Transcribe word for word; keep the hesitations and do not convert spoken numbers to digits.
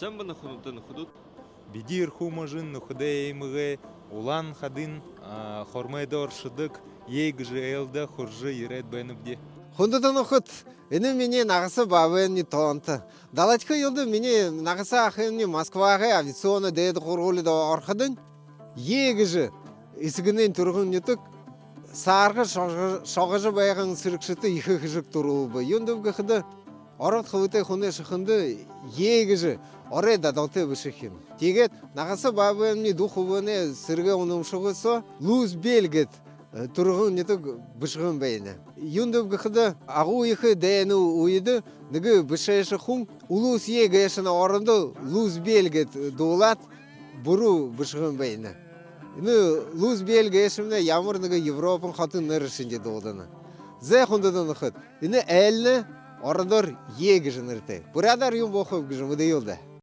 Сайн байна, хүндэтэ нүхэд. Бидэ Эрхүү можын Нүхэдэй аймагай Улаан хадын, а, хормойдо оршодог Е гэжэ айлда хүрэжэ ерээд байнабди. Хүндэтэ нүхэд, энэ минии нагаса баабаймни тоонто. Далаадхи жэлдэ минии нагаса ахамни Москвагай авиационно дээдэ һургуулида ороходонь, Е гэжэ эсэгэнэйнь түргэн нютаг саарһа шогожо, шогожо байһан сэрэгшэдтэ ехэ хэжэг түрүүлбэ. Юундэб гэхэдэ, ород хэлэтэй хүнэй шэхэндэ Е гэжэ орой дадалтай бэшэ һэн. Тиигээд нагаса баабаймни дүү хүбүүнэй сэрэгэй үнэмшэгһөө Луз Бель гээд, э, түргэн нютаг бэшэһэн байна. Юундэб гэхэдэ, Агуу ехэ дайнай үедэ нэгэ бэшээшэ хүн Улус Е гээшэнь орондо Луз Бель гээд дуулаад, буруу бэшэһэн байна. Энэ Луз Бель гээшэмнай ямар нэгэ Европын хотын нэрэ шэнги дуудана. Зай, хүндэтэ нүхэд, энэ айлнай ородоор Е гэжэ нэрэтэй. Буряадаар юун болохоб гэжэ мэдэел даа.